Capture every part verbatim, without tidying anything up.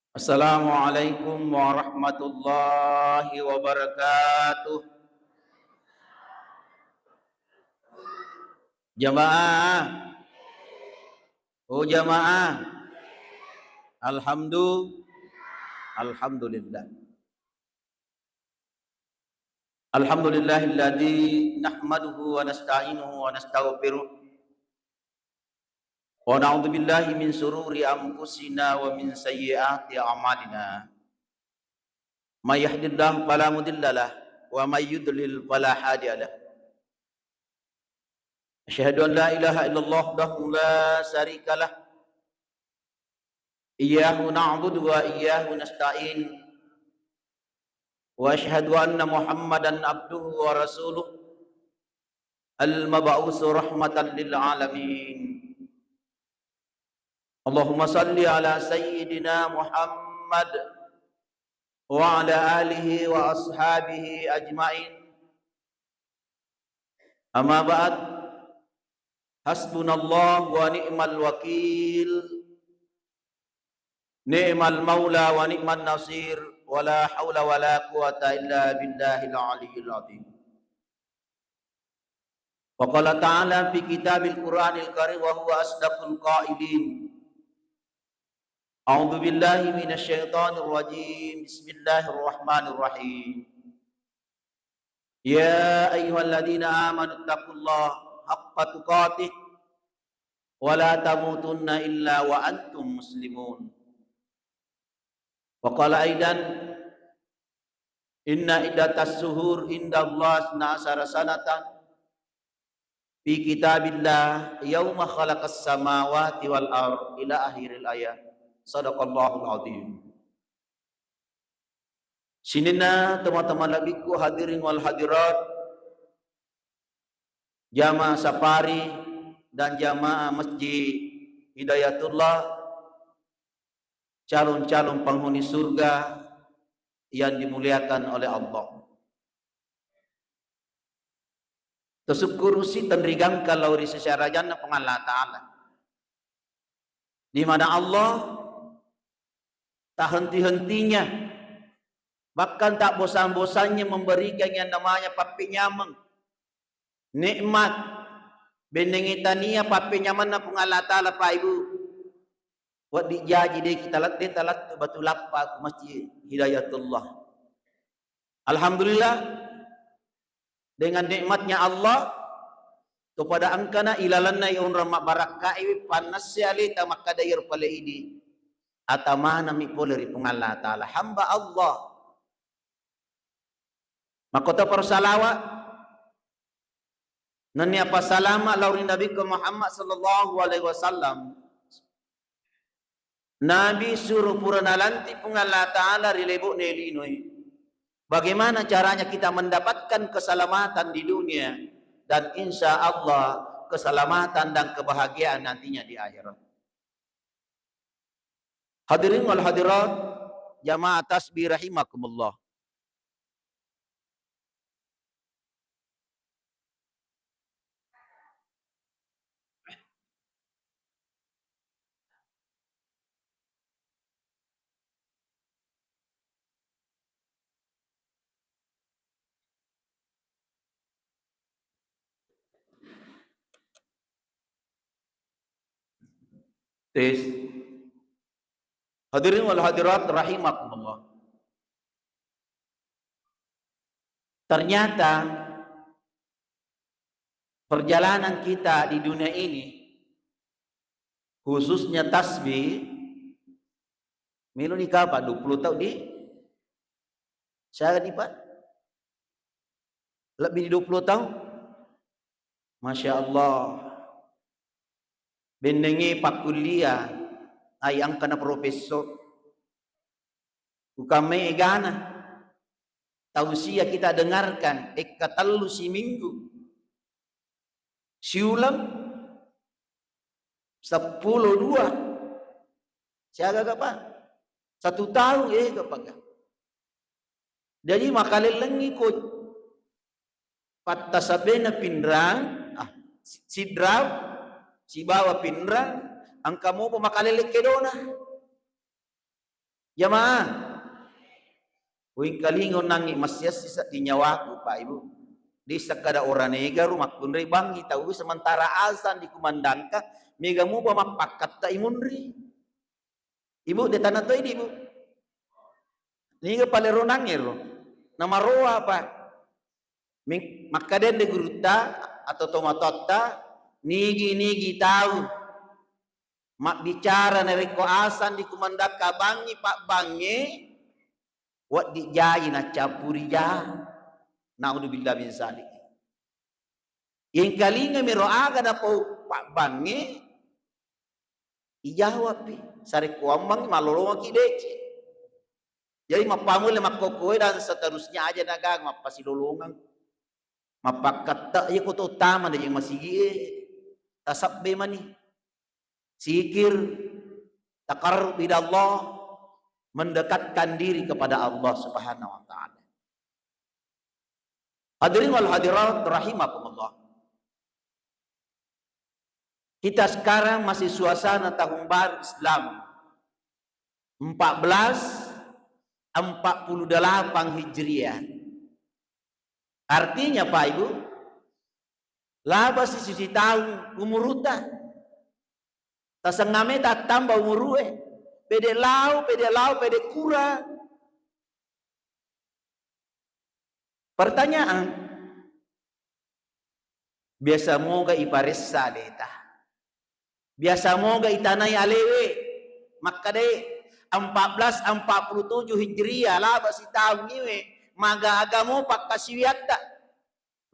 Assalamualaikum warahmatullahi wabarakatuh. Jamaah. Oh, jamaah. Alhamdu-, alhamdulillah. Alhamdulillahilladzi nahmaduhu wa nasta'inuhu wa nastaghfiruh. Wa na'udzu billahi min syururi anfusina wa min sayyiati a'malina. May yahdihillahu fala mudhillalah wa may yudlil fala hadiyalah. Asyhadu an la ilaha illallah wahdahu la syarikalah. Iyyahu na'budu wa iyyahu nasta'in. Wa asyhadu anna Muhammadan abduhu wa rasuluh. Al-mab'usu rahmatan lil alamin. Allahumma salli ala sayyidina Muhammad wa ala alihi wa ashabihi ajmain. Amma ba'd. Hasbunallah wa ni'mal wakil. Ni'mal maula wa ni'man nasir. Wa la haula wa la quwata illa billahil aliyyil azim. Wa qala ta'ala fi kitabil Qur'anil Karim wa huwa asdaqul qailin. A'udzu billahi minasy syaithanir rajim. Bismillahirrahmanirrahim. Ya ayyuhalladzina amanu taqullaha haqqa tuqatih wa la tamutunna illa wa antum muslimun. Wa qala aidan, inna iddatas syuhur indallahi isna asyara sanatan fi kitabillah yauma khalaqas samawati wal ard, ila akhiril ayat. Sadaqallahul azim. Sininna tomatoa malebbiku, hadirin wal hadirat, jamaah safari dan jamaah Masjid Hidayatullah, calon-calon penghuni surga yang dimuliakan oleh Allah. Tasukkurusi tenrigangka lao ri sesarajanna Puang Allah Ta'ala, di mana Allah tak henti-hentinya, bahkan tak bosan-bosannya memberikan yang namanya pappenyameng, nikmat. Bennengngi tania pappenyamenna Puang Allah Ta'ala, Pak Ibu. Wedding jaji de' kita lat-, de' talattu batu lappa ku Masjid Hidayatullah. Alhamdulillah, dengan nikmatnya Allah, to pada engkana ilalenna onrong mabbarakka'i, pannesse aleta makkada iyaro pale idi, atamanami pole ri Puang Allah Ta'ala, hamba Allah. Makkota para salawa, nennia passalama lao ri Nabikko Muhammad sallallahu alaihi wasallam. Nabi suro pura nalanti Puang Allah Ta'ala ri lebo'na linoe. Bagaimana caranya kita mendapatkan keselamatan di dunia dan insya Allah keselamatan dan kebahagiaan nantinya di akhirat? Hadirin wal hadirat, jamaah tasbih rahimakumullah. Tes. Hadirin wal hadirat rahimakumullah. Ternyata perjalanan kita di dunia ini, khususnya tasbih, melo ni kapa dua puluh tahun di, saya ni, Pak? Lebih di dua puluh tahun? Masya Allah. Bennengngi pakkulia, ai engkana profesor. Ukamai egana. Tausiah kita dengarkan, ekka tellu siminggu. Siuleng seppulo dua. Siaga ka, Pak? Satu tahun, eh, ka, Pak. Jadi, makalellengngi ko pattasabbena pinrang, ah, si-, sidrau, sibawa pinrang, engka mopa makalelleng kedona. Jamaah, uwingkalinga onnangngi massiassi sedding nyawaku, Pak Ibu. Di sekkada oranega ro makkunrai bangngi tau, sementara azan dikumandangka, mega muba mappakkattai munri. Ibu, de tana toi di, Bu. Niga pale ronangnge ro. Namaroa apa? Ming-, makkadende gurutta atau tomatoatta, nigi-nigi tau mabbicara narekko asang dikumandakka bangngi pabbangnge, wedding jai naccampuri ja. Naudzubillah min zalik. Yengkalinga miro aga napau pabbangnge, ijawabpi. Sarekko ammangngi, malolongengki deceng. Jadi, mappamulle makkokkoe dan seterusnya aja naga mappasilolongeng. Mappakketta, iya ko to tama de masigi e. Tasabbe mani. Zikir, taqarrub ila Allah, mendekatkan diri kepada Allah Subhanahu wa Ta'ala. Hadirin wal hadirat rahimakumullah. Kita sekarang masih suasana tahun baru Islam empat belas empat puluh delapan Hijriah. Artinya, Pak Ibu, labasi sisi taung umuruta. Tasengngame tattamba umurue. Pede lao, pede lao, pede kura. Pertanyaan, biasa moga iparessa aleta? Biasa moga itanai alewe? Makkedai, empat belas empat puluh tujuh Hijriah, laba sitaung iwe, maga-aga mo pakkasiwiatta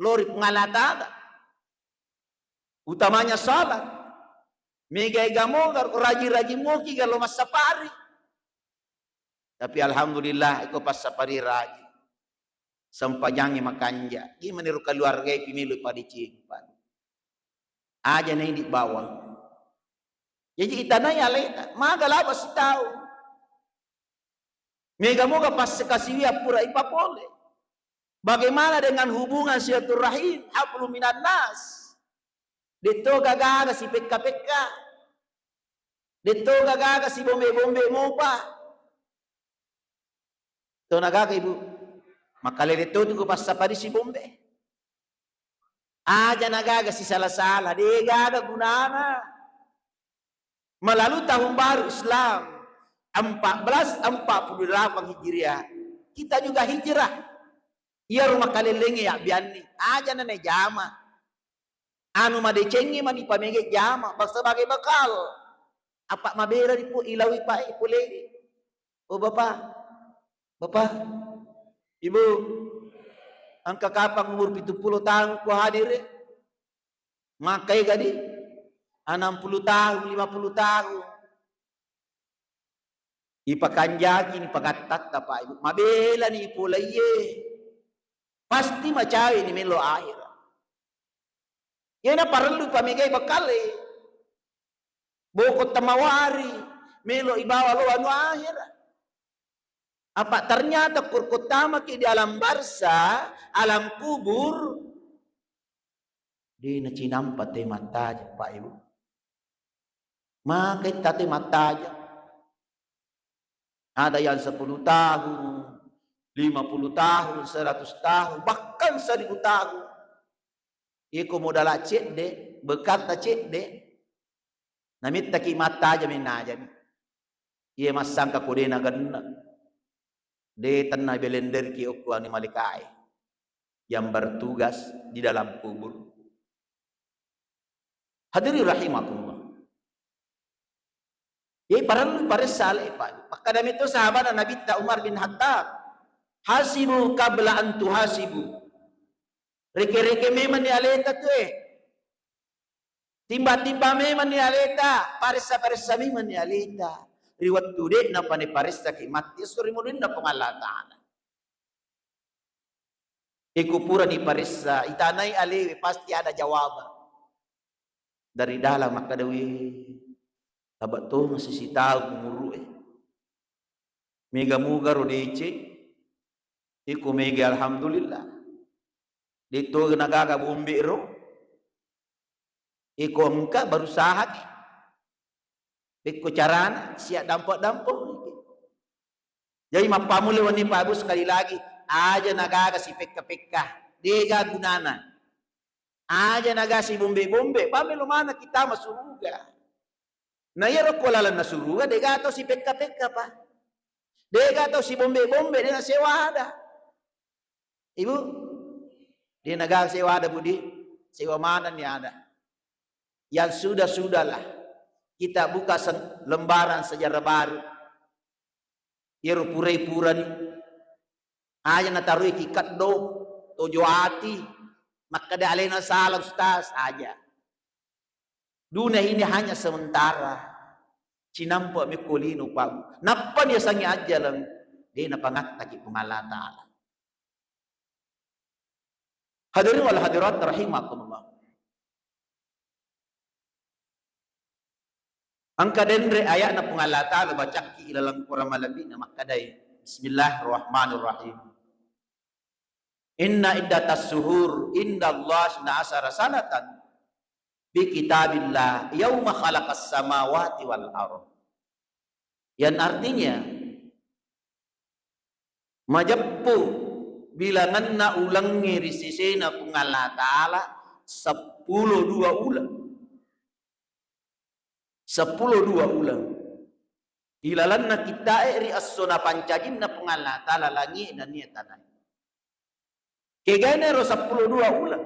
lori Puang Allah Ta'ala. Utamanya salat. Mega-ega moga, raji-raji moki galo massapari. Tapi alhamdulillah, iko passapari raji. Sempajangi makanja. Gimana ro keluarga pi melo pada cimpan. Aja na idi bawang. Jadi itanai aleta, maga laba sitaung. Mega moga pas kasiwia pura ipapole. Bagaimana dengan hubungan silaturahim, hablum minan nas? Detto gaga-gaga sipekka-pekka. Detto gaga-gaga sibombe-bombe mopa. To nagaga, Ibu? Makkalele to tu ku passapari sibombe. Aja nagaga sisala-sala, de gaga gunana. Melalui tahun baru Islam empat belas empat puluh delapan Hijriah, kita juga hijrah. Iya rumah kalelenge ya bianni, aja nane jama. Anu madecengi mani pamege jama, bak-, sebagai bekal. Apa mabela di pu ilawi pae pole. Oh, Bapak, Bapak, Ibu, engka kapang umur pitu puluh tahun ku hadire? Makkai gadi? Enam puluh tahun, lima puluh tahun. Ipakanjaki ni pagattatta, Pak Ibu. Mabela ni pole iye. Pasti macawe ni melo akhirat. Iyana parellu pamegai bekale. Boko tamawari, melo ibawa lo anu akhirat. Apa ternyata kurko tamaki di alam barza, alam kubur, de nacinampa te mattajeng, Pak Ibu. Maka itta te mattajeng. Ada yang sepuluh tahun, lima puluh tahun, seratus tahun, bahkan seribu tahun. Iko modala cedde, bekatta cedde, namittaki mattajeng, menajami. Iye massangka ko de nagenne, de tenna belenderki okko anu malekae yang bertugas di dalam kubur. Hadirin rahimakumullah. Jadi parellu paressa ale, Pak. Makkada metto sahabatna Nabitta Umar bin Khattab, "Hasibu qabla an tuhasibu." Reke-reke memang ni aleta tu, eh. Timba-timba memang ni aleta, paressa-paressa memang ni aleta. Ri wettu de napa ni paressa ki matti esso ri murinna Puang Allah Ta'ala. Iko purani paressa, itanai alewe, pasti ada jawabang. Dari dalam makkada, "We, taba to masih sitau umurue. Mega muga ro deceng, iko mega alhamdulillah. De to nagaga bombe ro. Iko engka berusaha ki. Pekko carana, sia dampo-dampo." Jadi mappammula wenni Pak Bu, sekali lagi, aja nagaga sipekka-pekka, dega gunana. Aja naga sibombe-bombe, pa melo maneng kita masuruga. Na iyaro ko lalenna suruga, dega tau sipekka-pekka, Pak. Dega tau sibombe-bombe, dega sewa ada. Ibu, dega sewa ada, Budi. Sewa maneng ni ada. Yang sudah-sudahlah. Kita buka se-, lembaran sejarah baru. Iyaro purai purani. Aja nataroiki keddo, tojo ati, makkeda alena salah, Ustaz, aja. Dunia ini hanya sementara. Cinampe' mekko lino, Pak. Nappa ni yasengnge ajjaleng, de' napangattaki Puang Allah Ta'ala. Hadirin wal hadirat rahimakumullah. Engka denre aya'na Puang Allah Ta'ala bacakki ilaleng Quran malebbi'na makkedai, Bismillahirrahmanirrahim. Inna iddatas suhur indallahi isna asyara sanatan bi kitabillah yauma khalaqas samawati wal ardh. Yang artinya, majeppu bilanganna ulengnge ri sesena Puang Allah Ta'ala seppulo dua uleng. Seppulo dua uleng. Ilalenna kitta'e ri esso napancajinna Puang Allah Ta'ala langi'e nennia tanae. Kegainaro seppulo dua uleng?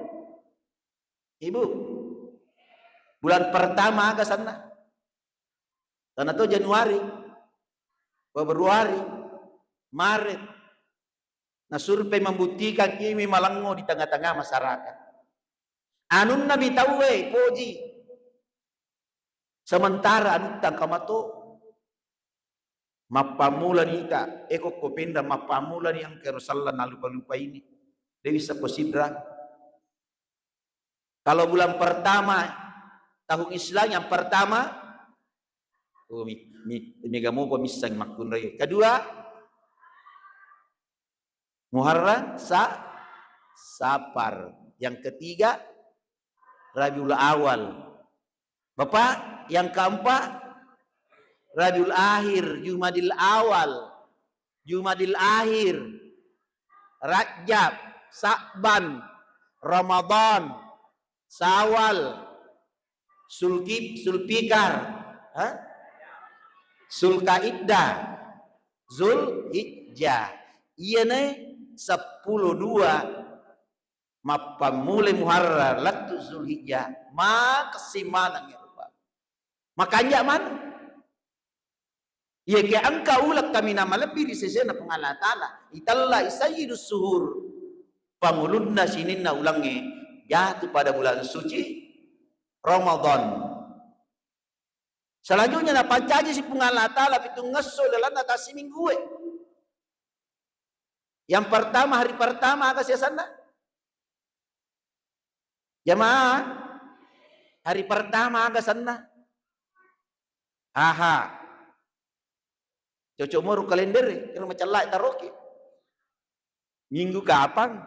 Ibu, bulan pertama aga senna? Tana to Januari, Februari, Maret. Nah, survei membuktikan ini malengo di tengah-tengah masyarakat. Anunna mi tauwe poji. Sementara anutta engka mato. Mappammula ni ita, eko ko penra mappammula ni engka ro sella nalupa-lupa ini. Dewi seppo sidra. Kalau bulan pertama tahun Islam yang pertama, oh, mi, mi, mega mopa misseng makkunrai. Kedua, Muharram, Sa-, Safar. Yang ketiga, Rabiul Awal. Bapak, yang keempat, Rabiul Akhir, Jumadil Awal, Jumadil Akhir, Rajab, Sa'ban, Ramadan, Sawal, Sulkif-, Sulfikar, ha? Sulkaidah, Zulhijjah. Iyana seppulo dua mappammula Muharram lettu Zulhijjah, makessing maneng ero, Pak. Makanja maneng. Iyakiya engka uleng kaminang malebbi ri sesena Puang Allah Ta'ala, itellai sayyidus suhur, pangulunna sininna ulengnge, jatuh pada bulan suci Ramadan. Selanjutnya napancaji si Puang Allah Ta'ala pitungngesso lalenna tassiminggue. Yang pertama, hari pertama aga siasanna? Jamaah, hari pertama aga senna? Aha. Cocok moro kalendere, ero macellai taroki. Minggu kapang?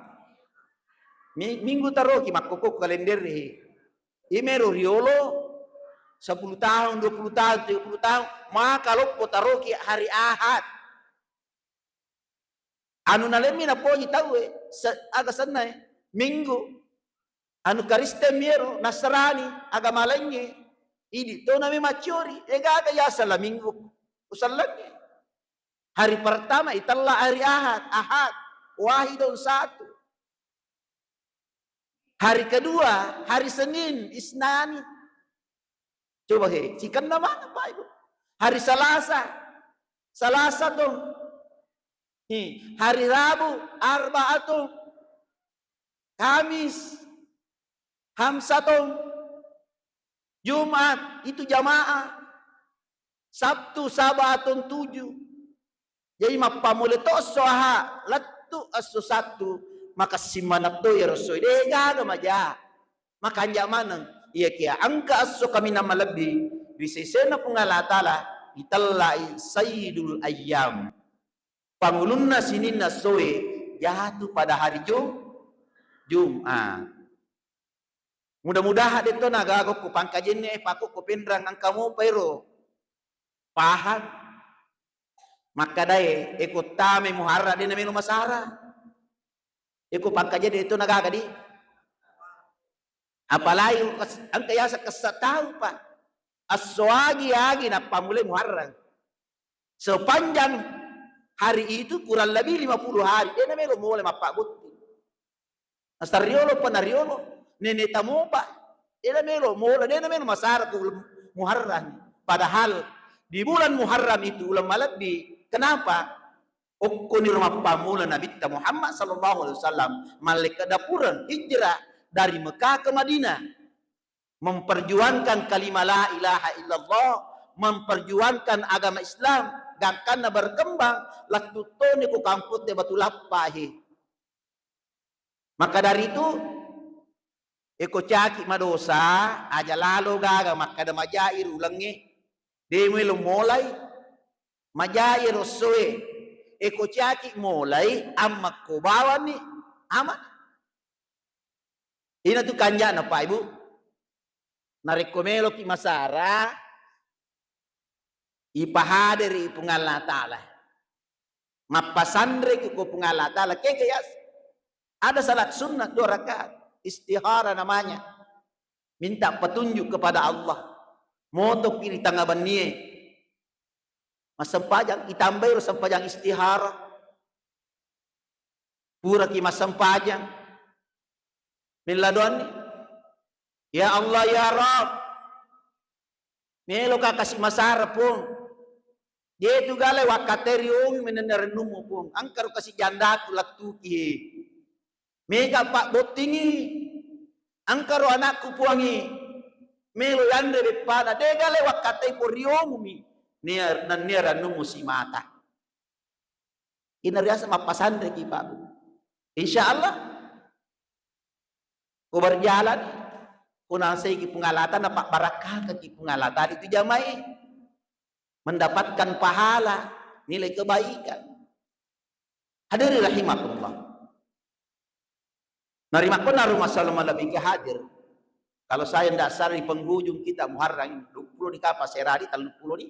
Mi-, minggu taroki makkokko kalendere. Imero riolo sepuluh tahun, dua puluh tahun, tiga puluh tahun, maka loppo taroki hari Ahad. Anu nalemmi napoji tauwe, se-, aga sennae? Minggu. Anu Kristen miero, Nasrani, agama laingnge. Idi tona mi macciori, degaga yaseng la Minggu usellengnge. Hari pertama itella hari Ahad, Ahad, wahidun satu. Hari kedua, hari Senin, Isnani. Coba he, sikenna mana Pak Ibu? Hari Selasa, Selasa tuh. Hi, hari Rabu, Arbaatun. Kamis, Hamsatun. Jumat, itu jamaah. Sabtu, Sabatun tujuh. Jadi mappammula to esso Aha, lettu esso Sattu, makessing maneng to iyaro essoe, degaga maja. Makanja maneng. Iyakiya engka esso kaminang malebbi ri sesena Puang Allah Ta'ala, itellai sayyidul ayyam. Pangulunna sininna essoe jatuh pada hari Ju-, Jumat. Mudah-mudahan detto nagaga ko pangkajenna e, pakko ko penrang engka mopa ero paham. Makkadae, eko tame Muharram de namelo masara. Eko pangkaja de to nagaga di. Apalagi kes-, engka yaseng kessa tau, Pak. Esso agi-agi nappamulai Muharram. Sepanjang hari itu kurang lebih lima puluh hari, de namelo mulai mappabotting. Nasariolo pa nariolo, nene tamopa, de namelo mola, de namelo masara ko uleng Muharram. Padahal di bulan Muharram itu uleng malebbi. Kenapa? Okkoniro mappammula Nabitta Muhammad sallallahu alaihi wasallam mallekka dapureng hijrah dari Mekah ke Madinah, memperjuangkan kalimah la ilaha illallah, memperjuangkan agama Islam, gangkanna berkembang, lettu toni ko kampotte Batu Lappa he. Maka dari itu, eko caki madosa, aja lalo gaga makkada majai ri ulengnge, de muelo molai, majai ro essoe, eko caki molai, ammakko bawani, ama. Ina tu kanjana, Pak Ibu. Narekko meloki masara, ipahaderi Puang Allah Ta'ala. Mappasanreki ko Puang Allah Ta'ala, kega yas-, ada salat sunnah dua rakaat, istihara namanya. Minta petunjuk kepada Allah. Motoki ri tanga bennie. Massempajang, itambai ro sempajang istihara. Puraki massempajang. Mella doanni. Ya Allah, ya Rabb. Meloka kasi masara, Puang. Jetu gale wakkatai riongi menenna rennummu, Puang. Engkaro kasi jandaku lattuki. Mega pabbottingi. Engkaro anakku, Puangi. Melo yanre beppana. De gale wakkatai, Puang, riomumi. Nia, nennia rennummu simata. Ina riaseng mappasanreki, Pak Bu. Insya Allah, ko berjalan, ko naseiki Puang Allah Ta'ala, napabbarakkakaki Puang Allah Ta'ala itu jamae, mendapatkan pahala, nilai kebaikan. Hadirin rahimakumullah. Narimakko naru masalah malebbi ke hadir. Kalau saya ndak salah di penghujung kita Muharram ini, dua puluh ni kapa seradi, tellu puluh ni.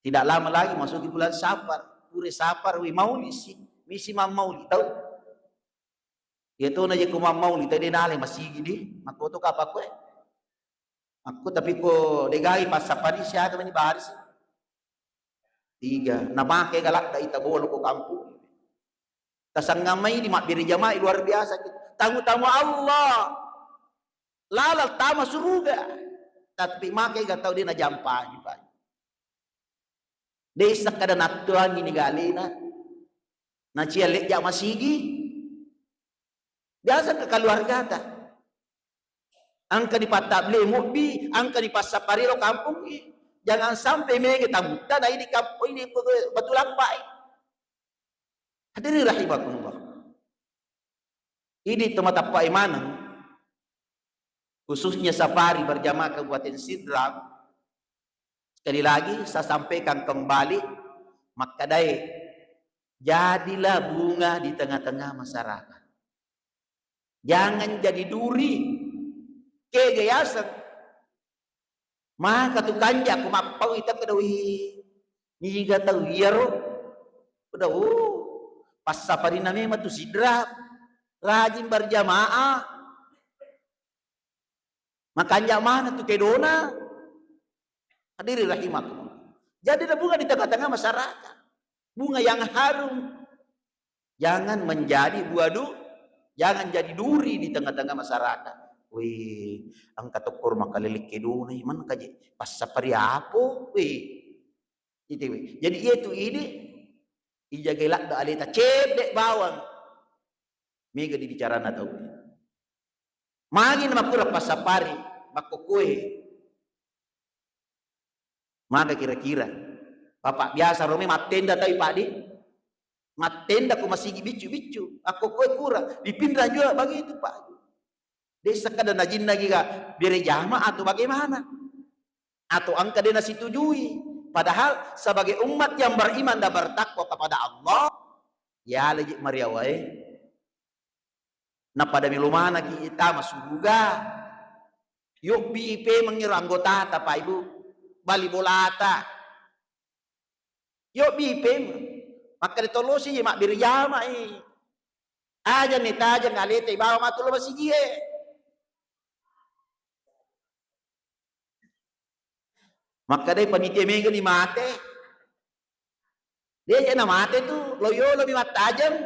Tidak lama lagi masuki bulan Safar. Pure Safar, wi mauli si, misi mammauli tau. Iya to na je ko mammauli tau de nale masigi di, makkoto kapa koe. Makko tapi ko degai passapari siaga mani baris. Tiga. Namake galak da ita bolo ko kampung. Tasangamai di mabbere jamai luar biasa kita. Tamu-tamu Allah. Lalal tama suruga. Tapi make ga tau de najampai, Pak. De sekkada nattuangi ni galena. Nacia lejja masigi. Biasa ke keluargata. Engka dipattable mobbi, engka dipassapariro kampung. Jangan sampai mega tamutta na ini kampung ini Batu Lappai. Hadirin rahimakumullah. Idi to matappai maneng, khususnya safari berjamaah Kabupaten Sidrap. Sekali lagi saya sampaikan kembali, makkadae, jadilah bunga di tengah-tengah masyarakat. Jangan jadi duri. Kega yaseng. Maka tu kanja ko mappau ita kedawi. Niga tau iyaro. Udah, oh, passaparina memang tu Sidrap. Rajin berjamaah. Makanja mana tu kedona. Hadirin rahimakumullah. Jadilah bunga di tengah-tengah masyarakat. Bunga yang harum. Jangan menjadi buah du-, jangan jadi duri di tengah-tengah masyarakat. Wih, engka tokko makalele kedona, mana kaje passapari apo? Wih. Itu, wih. Jadi iya tu ini, ijagai ladda aleta, cedde bawang. Mega dibicarana tau. Magi na makkura passapari, makkokkoe. Maka kira-kira. Bapak biasa rome mattenda tau, Pak, di? Mattenda ko masigi biccu-biccu. Makkokkoe kura. Di Pinrang juga begitu, Pak. De sekkada najinna giga bere jama atau bagaimana? Atau engka de nasetujui? Padahal sebagai umat yang beriman dan bertakwa kepada Allah, ya lagi mariawae. Napada melo manaki tama suruga. Yobbi pemeng ero anggotata, Pak Ibu. Bali bolata. Yo bipeng. Makkeda tolosi je mabbere jama'i. Aja ni tajeng aleta ibawa matu lo masigie. Makkeda panitia mega ni mate. Dia je na mate tu, lo yolo mi mattajeng.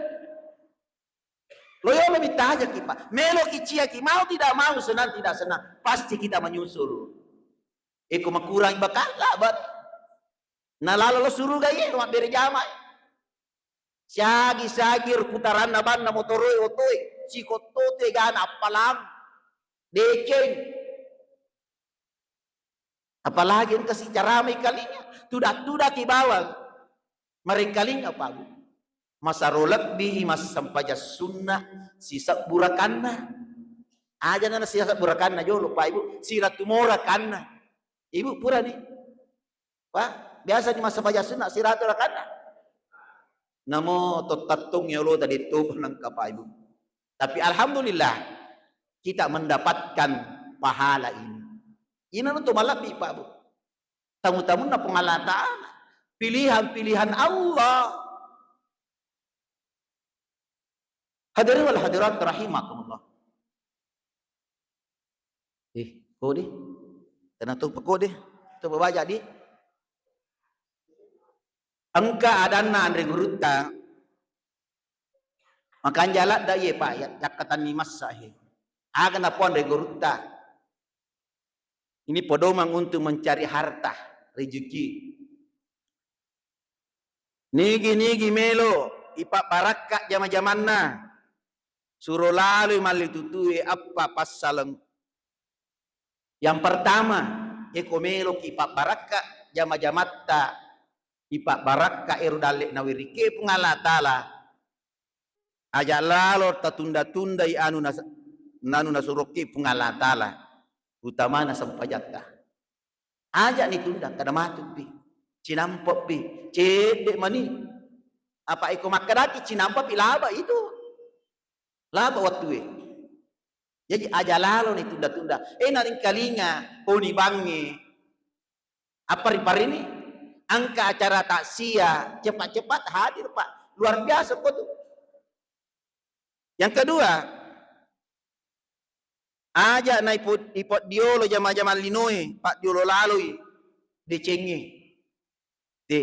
Lo yolo mi tajeng ki, Pak. Melo ki cia ki, mau tidak mau, senang tidak senang, pasti kita menyusul. Eko makurang bakal lah, Pak. Na lalo lo suruga ye, mabbere jama'i. Siagi-siagi putaranna banna motoroe, otoe, sikottote gana appalang. Deceng. Apalagi engka sicaramai kalinga, tudak-tudaki bawang. Marengkalinga, Pak Bu. Masaro lebbi massempajang sunna sisebbu rakanna. Aja na sisebbu rakanna jolo, Pak Ibu, siratu mo rakanna. Ibu purani. Pak, biasa ni massempajang sunna siratu rakanna. Namo tottattung yolo tadi tu nangka, Pak Ibu. Tapi alhamdulillah, kita mendapatkan pahala ini. Ina tu malebbi, Pak Bu. Tamu-tamunna Puang Allah Ta'ala. Pilihan-pilihan Allah. Hadirin wal hadirat rahimakumullah. Eh, kode. Tenang tu, kode. Tu baca di. Engka adanna anre gurutta. Makanja ladda iye, Pak, ya, yakkatanni massa he. Aga napoanre gurutta. Ini pedoman untuk mencari harta, rezeki. Nigi-nigi melo ipabbarakka jama-jamanna, suro laloi malli tutue eppa passaleng. Yang pertama, eko meloki ipabbarakka jama-jamatta, ipabbarakka ero dalle nawirikke Puang Allah Ta'ala. Aja lalo tatunda-tundai anu nas-, nanu nasurokke Puang Allah Ta'ala, utamana sempajatta. Aja nitunda, kada matupi, cinampepi, cedde mani. Apa eko makkedaki cinampepi, laba itu. Laba wattue. Jadi aja lalo nitunda-tunda. Eh, naringkalinga, oni bangnge. Apa riparini? Engka acara takziah, cepat-cepat hadir, Pak. Luar biasa kok tuh. Yang kedua, aja na ipo-, ipoddiolo jama-jama linoe, paddiolo laloi decengnge. De,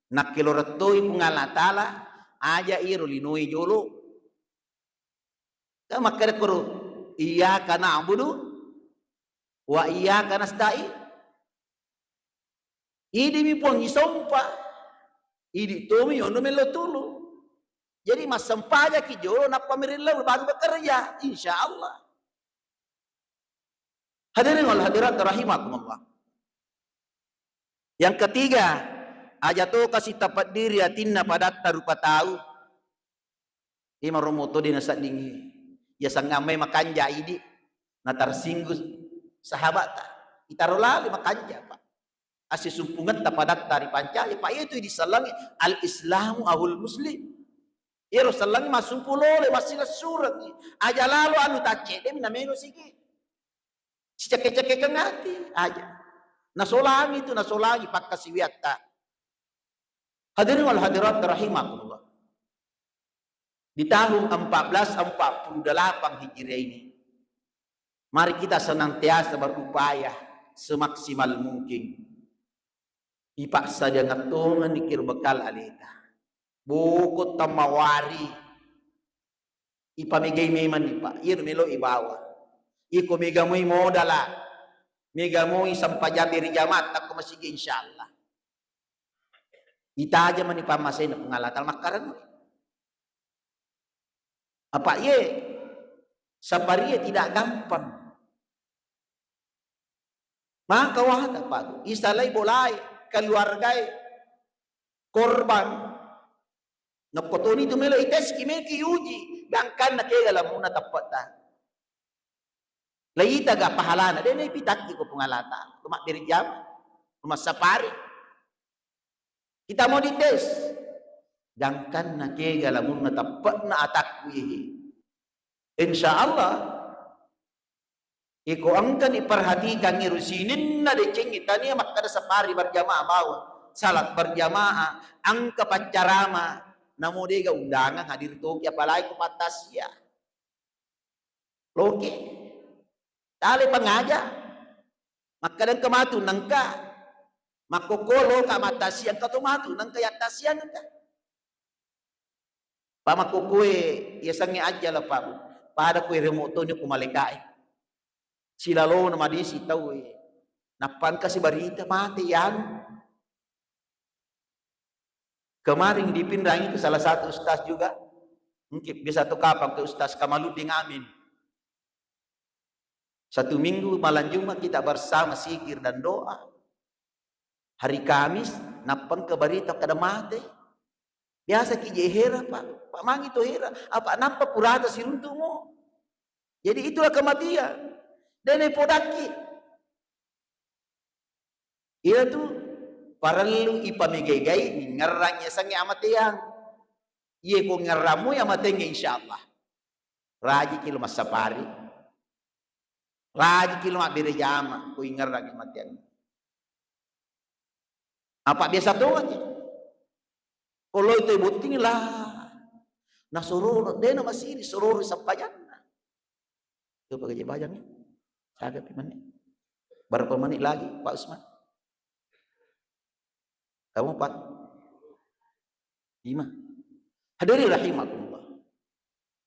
nakkeloreng toi Puang Allah Ta'ala, aja iro linoe jolo. Kan makkeda koro, "Iyyaka na'budu wa iyyaka nasta'in." Idi mi Puang isompa, idi tomi yono melo tulu. Jadi massempajaki jolo nappa mirillau baru bekerja, insya Allah. Hadirin wal hadirat rahimakumullah. Yang ketiga, aja to kasi tapeddiri atinna padatta rupa tau. Ima romo to de naseddingngi. Ya sangamai makanja idi, na tarsinggung sahabatta. Itaro lali makanja, Pak. Assisumpungetta padatta ripancaji, Pak, iyatu disallangi al-Islamu ahul muslim. Iyaro sallangi massumpu lole, massilessurengngi. Aja lalo anu taccedde mi namelo sigi. Sicekke-cekkekeng ati aja. Nasolangi tu, nasolangi pakkasiwiatta. Hadirin wal hadirat rahimakumullah. Di tahun empat belas empat puluh delapan Hijriah ini, mari kita senantiasa berupaya semaksimal mungkin. Ipassadia ngattongenni kiro bekal aleta. Boko tammawari. Ipamegai memang ni, Pak. Iyaro melo ibawa. Iko mega moi modala. Mega moi sampajang beri jamaah takko masigi, insyaallah. Itajeng mani pammasena Puang Allah Ta'ala makkarenna. Apa iye? Saparie tidak gampang. Maka wahata, Pak, isalai bolae, keluargae, korban. Nokkotoni tu melo iteski, meki uji, gangkanna kega lamunna tappetta. Laitaga pahalana, de naipitakki ko Puang Allah Ta'ala. Rumah berjam, rumah safari. Kita mau dites. Gangkanna kega lamunna tappekna atakku ihi. Insya Allah, iko engkani perhatikan iru sininna decengngi tania makkada safari berjamaah bawang. salat berjamaah, engka paccarama, namo dega undangan hadir toki, apalagi ko pattasia. Loki. Tale pangaja. Makkeda engka matu nengka. Makkokko loka mattasia, engka to matu nengka yattasia engka. Pa makkokkoe yasengnge ajjala, Pak. Pada koe remo toni ko malaikae. Silalona madisi tauwe. Nappa engka sibarita mate yanu. Kemarin di Pinrang itu salah satu ustaz juga. Mungkin bisa tu kapang ke Ustaz Kamaluddin Amin. Satu minggu malam Jumat kita bersama zikir dan doa. Hari Kamis, nappang ke barita kada mate. Biasa ki je hera, Pak. Pak mangi to hera. Apa nampa purata siruntu mo. Jadi itulah kematian. Dene podakki. Iya tu parellu ipamegai-gai ngerrang yasengnge amateang. Iye ko ngerrammu ya amatengnge, insyaallah. Rajiki lo massapari. Rajiki lo mabbere jama ko ingerrang amateang. Apa biasa to aja. Ko loi to botting lah. Nasororo, dena masiri sororo sampajanna. Coba gaji bajang ya. Saga pi menit. Berapa menit lagi, Pak Usman? Kamu empat? Lima. Hadirin rahimakumullah.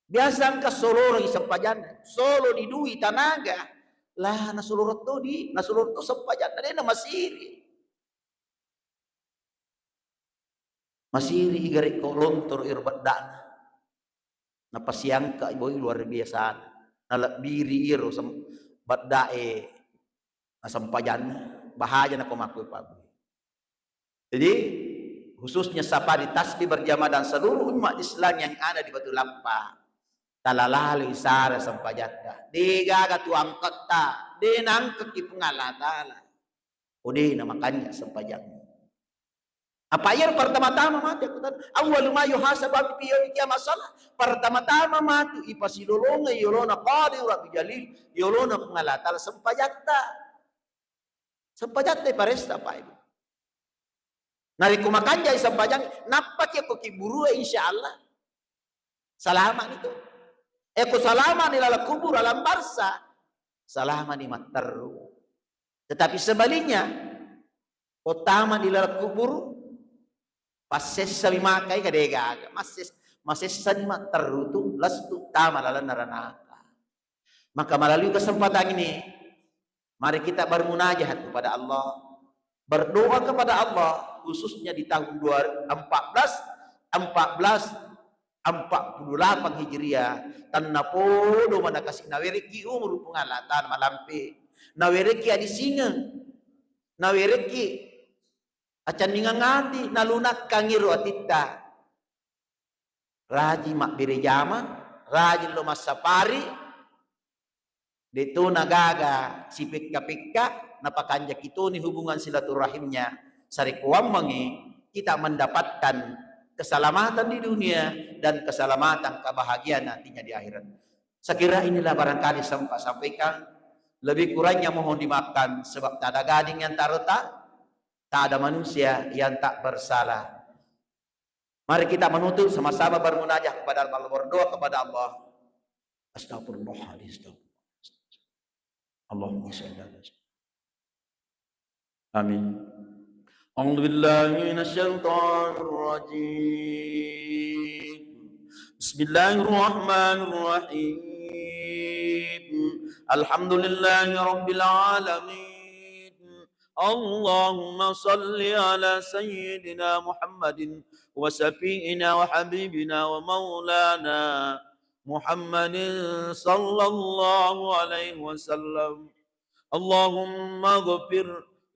Biasa engka soloro i sempajanna, solo di dui tanaga. Lah, nasoloro to di, nasoloro to sempajanna, dena masiri. Masiri i gare ko lontoro iro beddana. Napasiangka i boi luar biasa. Nalebbiri iro sem-, beddae nasempajanna. Bahaja nako makkue pabbui. Jadi, khususnya safari tasbih berjamaah dan seluruh umat Islam yang ada di Batu Lampa, talalalui sara sempajatta. Degaga tu angketta, de nangkeki Puang Allah Ta'ala. Ko de na makanja sempajang. Apa iya pertama-tama mate, aku tanya, awwalu ma yuhasabu abdu fi yaumil qiyamah shalah. Pertama-tama matu ipasilolongeng yolona Qadir Rabbi Jalil, yolona Puang Allah Ta'ala sempajatta. Sempajatta iparessa, Pak Ibu. Narekko makanjai sempajang, nappaki ko kiburue, insya Allah salama ni tu. E ko salama ni laleng kubur, alam barsa, salama ni matteru. Tetapi sebaliknya, ko tama di laleng kubur, passessami makai ka degaga, masses-, masessani matteru tu, lastu tama lalenna ranaka. Maka melalui kesempatan ini, mari kita bermunajat kepada Allah, berdoa kepada Allah, khususnya di tahun dua, empat belas, empat belas empat puluh delapan Hijriah, tennapodo manakasi nawerekki umur Puang Allah Ta'ala malampe, nawerekki adisingeng, nawerekki acanningeng ati, nalunakkangi ro atitta. Rajin mabbere jama, rajin lo massapari, de to nagaga sipekka-pekka, napakanjaki toni hubungan silaturahimnya. Sarekkoammengi kita mendapatkan keselamatan di dunia dan keselamatan kebahagiaan nantinya di akhirat. Saya kira inilah barangkali sempat sampaikan. Lebih kurangnya mohon dimaafkan sebab tak ada gading yang tak retak, tak ada manusia yang tak bersalah. Mari kita menutup sama-sama bermunajat kepada Allah, berdoa kepada Allah. Astagfirullahaladzim. Allahumma shalli ala sayyidina. Amin. A'udzu billahi minasy syaithanir rajim. Bismillahirrahmanirrahim. Alhamdulillahi rabbil alamin. Allahumma shalli ala sayyidina Muhammadin wa syafi'ina wa habibina wa maulana Muhammadin sallallahu alaihi wasallam. Allahumma ghfir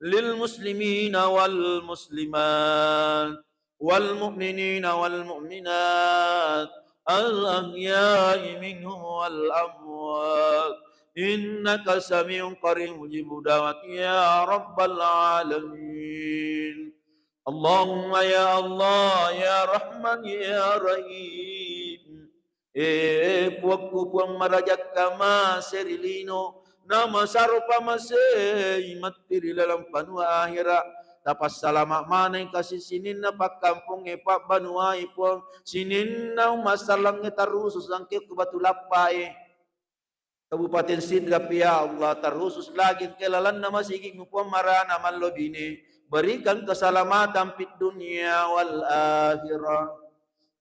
lil muslimina wal muslimat, wal mu'minina wal mu'minat, al ahya'i minhum wal amwat, innaka sami'un qarib mujibud da'wat ya rabbal alamin. Allahumma ya Allah, ya Rahman, ya Rahim. E, Puakku, Puang marajakka mase ri lino, namasaro pamasei matti ri laleng panua ahera. Tapassalama maneng kasi sininna pakkampongnge, pabbanuae Puang, sininna umma sallangnge tarusu sangke ku Batu Lappae. Kabupaten Sidrap, ya Allah, terkhusus lagi engka lalenna masigi'mu Puang marana mallobine, berikan keselamatan fid dunya wal akhirah.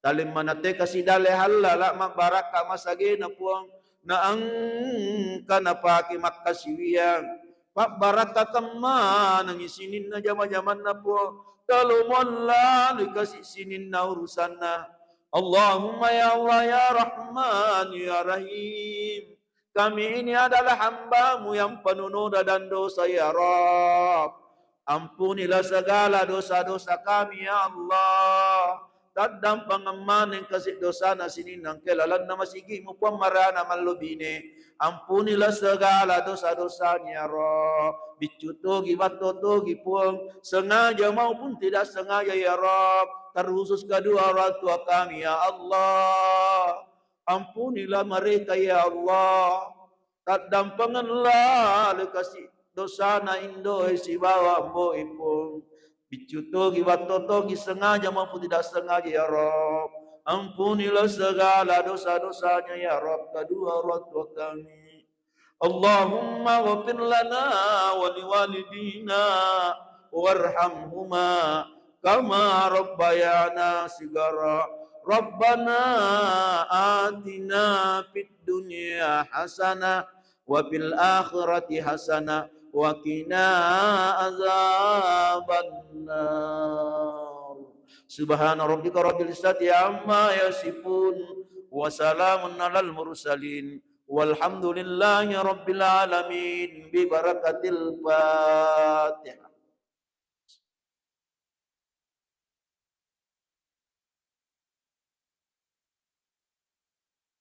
Talemmanna te kasi dalle hallala mabbarakka masagena Puang, na engka napake makkasiwiang. Pabbarakkakan manengi sininna jama-jamanna Puang, talomo lalui kasi sininna urusanna. Allahumma ya Allah ya Rahman ya Rahim. Kami ini adalah hamba-Mu yang penuh noda dan dosa, ya Rabb. Ampunilah segala dosa-dosa kami, ya Allah. Taddampengeng maneng kasi dosana sininna engka lalenna masigi'mu Puang marana mallobine. Ampunilah segala dosa-dosanya, ya Rabb. Biccu togi, batto togi, Puang. Sengaja maupun tidak sengaja, ya Rabb. Terkhusus kedua orang tua kami, ya Allah. Ampunilah mereka, ya Allah. Taddampengeng lalui kasi dosana indoe sibawa amboe Puang. Biccu togi, batto togi, sengaja maupun tidak sengaja, ya Rabb. Ampunilah segala dosa-dosanya, ya Rabb, kedua orang tua kami. Allahumma ghfir lana wa liwalidina warhamhuma kama rabbayana sigara. Rabbana atina fid dunya hasanah wa fil akhirati hasanah wa qina azabannar. Subhana rabbika rabbil izzati amma yasifun, wa salamun alal mursalin, walhamdulillahi rabbil alamin, bi barakatil Fatihah.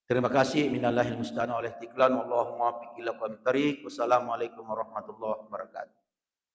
Terima kasih, minallahil musta'an wal ihtiklan, wallahul muwaffiq ila aqwamit thariq. Wassalamualaikum warahmatullahi wabarakatuh.